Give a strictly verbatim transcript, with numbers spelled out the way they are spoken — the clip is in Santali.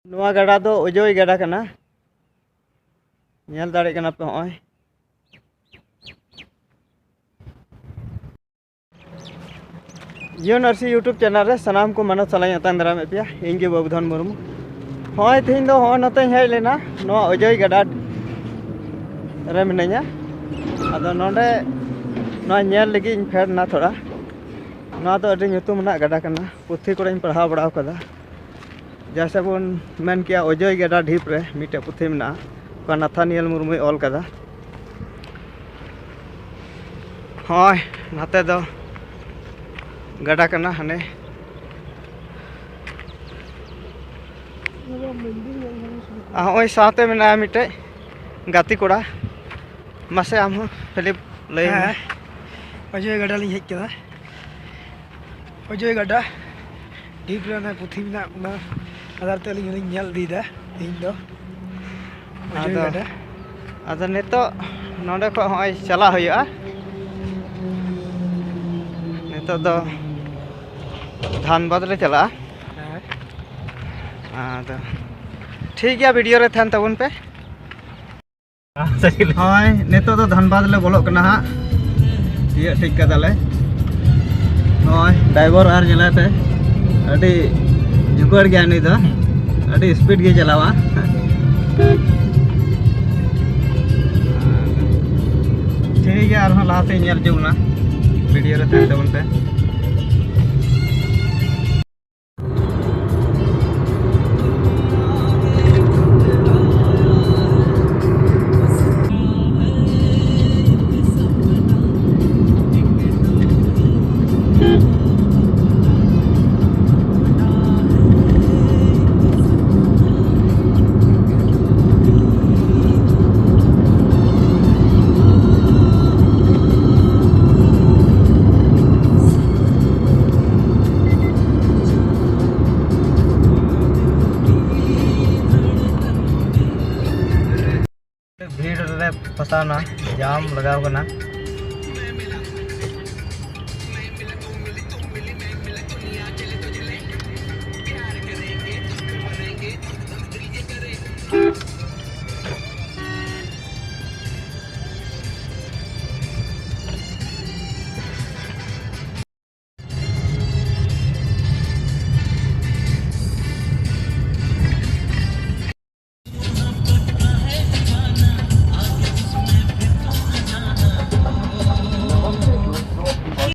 ᱱᱚᱣᱟ ᱜᱟᱰᱟ ᱫᱚ ᱚᱡᱚᱭ ᱜᱟᱰᱟ ᱠᱟᱱᱟ, ᱧᱮᱞ ᱫᱟᱲᱮᱭᱟᱜ ᱠᱟᱱᱟ ᱯᱮ ᱦᱚᱸᱜᱼᱚᱭ᱾ ᱭᱩ ᱮᱱ ᱟᱨ ᱥᱤ YouTube ᱪᱮᱱᱮᱞ ᱨᱮ ᱥᱟᱱᱟᱢ ᱠᱚ ᱢᱟᱱᱚᱛ ᱥᱟᱞᱟᱜ ᱤᱧ ᱟᱛᱟᱝ ᱫᱟᱨᱟᱢᱮᱫ ᱯᱮᱭᱟ᱾ ᱤᱧ ᱜᱮ ᱵᱟᱹᱵᱩᱫᱷᱚᱱ ᱢᱩᱨᱢᱩ᱾ ᱦᱚᱸᱜᱼᱚᱭ ᱛᱮᱦᱮᱧ ᱫᱚ ᱦᱚᱸᱜᱼᱚᱭ ᱱᱚᱛᱮᱧ ᱦᱮᱡ ᱞᱮᱱᱟ, ᱱᱚᱣᱟ ᱚᱡᱚᱭ ᱜᱟᱰᱟ ᱨᱮ ᱢᱤᱱᱟᱹᱧᱟ᱾ ᱟᱫᱚ ᱱᱚᱰᱮ ᱱᱚᱣᱟ ᱧᱮᱞ ᱞᱟᱹᱜᱤᱫ ᱤᱧ ᱯᱷᱮᱰ ᱮᱱᱟ ᱛᱷᱚᱲᱟ᱾ ᱱᱚᱣᱟ ᱫᱚ ᱟᱹᱰᱤ ᱧᱩᱛᱩᱢ ᱨᱮᱱᱟᱜ ᱜᱟᱰᱟ ᱠᱟᱱᱟ, ᱯᱩᱛᱷᱤ ᱠᱚᱨᱮᱧ ᱯᱟᱲᱦᱟᱣ ᱵᱟᱲᱟ ᱟᱠᱟᱫᱟ᱾ ᱡᱮᱭᱥᱮ ᱵᱚᱱ ᱢᱮᱱ ᱠᱮᱭᱟ, ᱚᱡᱚᱭ ᱜᱟᱰᱟ ᱰᱷᱤᱯ ᱨᱮ ᱢᱤᱫᱴᱮᱡ ᱯᱩᱛᱷᱤ ᱢᱮᱱᱟᱜᱼᱟ, ᱚᱠᱟ ᱱᱟᱛᱷᱟᱱᱤᱭᱮᱞ ᱢᱩᱨᱢᱩᱭ ᱚᱞ ᱠᱟᱫᱟ᱾ ᱦᱳᱭ, ᱱᱟᱛᱮ ᱫᱚ ᱜᱟᱰᱟ ᱠᱟᱱᱟ ᱦᱟᱱᱮ᱾ ᱟᱨ ᱦᱚᱸᱜᱼᱚᱭ ᱥᱟᱶᱛᱮ ᱢᱮᱱᱟᱭᱟ ᱢᱤᱫᱴᱮᱡ ᱜᱟᱛᱮ ᱠᱚᱲᱟ᱾ ᱢᱟᱥᱮ ᱟᱢ ᱦᱚᱸ ᱯᱷᱤᱞᱤᱯ ᱞᱟᱹᱭ ᱢᱮ᱾ ᱦᱮᱸ, ᱚᱡᱚᱭ ᱜᱟᱰᱟ ᱞᱤᱧ ᱦᱮᱡ ᱠᱟᱱᱟ᱾ ᱚᱡᱚᱭ ᱜᱟᱰᱟ ᱰᱷᱤᱯ ᱨᱮ ᱚᱱᱟ ᱯᱩᱛᱷᱤ ᱢᱮᱱᱟᱜ, ᱚᱱᱟ ᱟᱫᱷᱟᱨ ᱛᱮ ᱟᱹᱞᱤᱧ ᱦᱚᱸᱞᱤᱧ ᱧᱮᱞ ᱤᱫᱤᱭᱮᱫᱟ ᱛᱮᱦᱮᱧ ᱫᱚ᱾ ᱚᱡᱚᱭ ᱟᱫᱚ, ᱜᱟᱰᱟ᱾ ᱟᱫᱚ ᱱᱤᱛᱚᱜ ᱱᱚᱰᱮ ᱠᱷᱚᱱ ᱦᱚᱸᱜᱼᱚᱭ ᱪᱟᱞᱟᱜ ᱦᱩᱭᱩᱜᱼᱟ᱾ ᱱᱤᱛᱚᱜ ᱫᱚ ᱫᱷᱟᱱᱵᱟᱫᱽ ᱞᱮ ᱪᱟᱞᱟᱜᱼᱟ᱾ ᱦᱮᱸ᱾ ᱟᱫᱚ ᱴᱷᱤᱠ ᱜᱮᱭᱟ, ᱵᱷᱤᱰᱤᱭᱳ ᱨᱮ ᱛᱟᱦᱮᱱ ᱛᱟᱵᱚᱱ ᱯᱮ᱾ ᱦᱳᱭ, ᱱᱤᱛᱚᱜ ᱫᱚ ᱫᱷᱟᱱᱵᱟᱫᱽ ᱞᱮ ᱵᱚᱞᱚᱜ ᱠᱟᱱᱟ ᱦᱟᱸᱜ᱾ ᱛᱤᱭᱟᱹᱜ ᱴᱷᱤᱠ ᱠᱟᱫᱟᱞᱮ᱾ ᱱᱚᱜᱼᱚᱭ ᱰᱨᱟᱭᱵᱷᱟᱨ ᱟᱨ ᱧᱮᱞᱟᱭ ᱯᱮ, ᱟᱹᱰᱤ ᱡᱩᱠᱟᱹᱲ ᱜᱮᱭᱟ ᱱᱩᱭ ᱫᱚ, ᱟᱹᱰᱤ ᱥᱯᱤᱰ ᱜᱮᱭ ᱪᱟᱞᱟᱣᱟ᱾ ᱴᱷᱤᱠ ᱜᱮᱭᱟ, ᱟᱨᱦᱚᱸ ᱞᱟᱦᱟᱛᱮ ᱧᱮᱞ ᱦᱚᱪᱚ ᱵᱚᱱᱟ, ᱵᱷᱤᱰᱤᱭᱳ ᱨᱮ ᱛᱟᱦᱮᱱ ᱛᱟᱵᱚᱱ ᱯᱮ᱾ ᱵᱷᱤᱲ ᱨᱮᱞᱮ ᱯᱷᱟᱥᱟᱣᱱᱟ, ᱡᱟᱢ ᱞᱟᱜᱟᱣ ᱠᱟᱱᱟ᱾